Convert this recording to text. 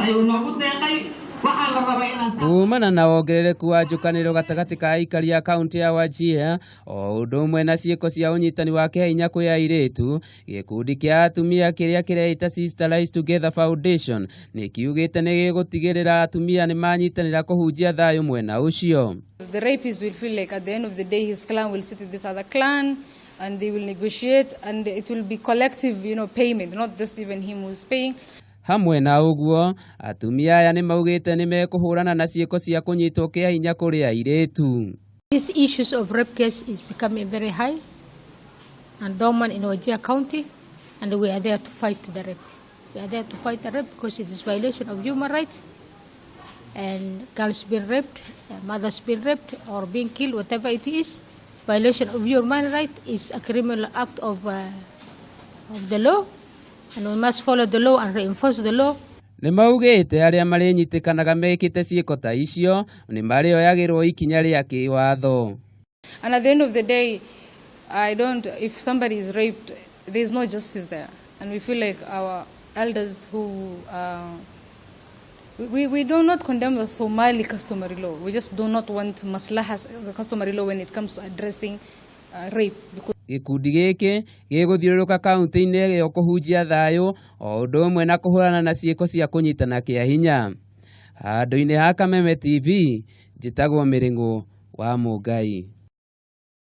Ayuu noogu deeqay. Waxaa la rabaa inaan Kumana na wongerereku wa njukanĩro gatagatĩ ka aikari a kaunti ya Wajir o ũndũ ũmwe na ciĩko cia ũnyitani wa kĩhinya kwĩ airĩtu, gĩkundi kĩa atumia kĩrĩa kĩreita Sister Rise Together Foundation nĩ kiugĩte nĩ gĩgũtigĩrĩra atumia nĩ manyitanĩra kũhunjia thayũ mwena ũcio. The rapist will feel like at the end of the day his clan will sit with this other clan and they will negotiate and it will be collective payment, not just even him who's paying. Hamwe na ũguo, atumia aya nĩ maugĩte nĩ mekũhũrana na ciĩko cia kũnyitwo kĩa hinya kũrĩ airĩtu. These issues of rape case is becoming very high and dormant in Wajir County, and we are there to fight the rape. We are there to fight the rape because it is violation of human rights, and girls being raped, mothers being raped or being killed, whatever it is, violation of human right is a criminal act of the law, and we must follow the law and reinforce the law. Nĩ maugĩte arĩa marĩnyitĩkanaga mekĩte ciĩko ta icio nĩ marĩoyagĩrwo ikinya rĩa kĩwatho. And at the end of the day, I don't, if somebody is raped, there's no justice there. And we feel like our elders who, we do not condemn the Somali customary law. We just do not want maslahas, the customary law, when it comes to addressing rape. Because Gĩkundi gĩkĩ gĩgũthiũrũrũka kaunti-inĩ ĩyo kũhunjia thayũ o ũndũ ũmwe na kũhũrana na ciĩko cia kũnyitana kĩa hinya. Handũ-inĩ ha Kameme TV, njĩtagwo Mĩrĩng'ũ wa Mũngai.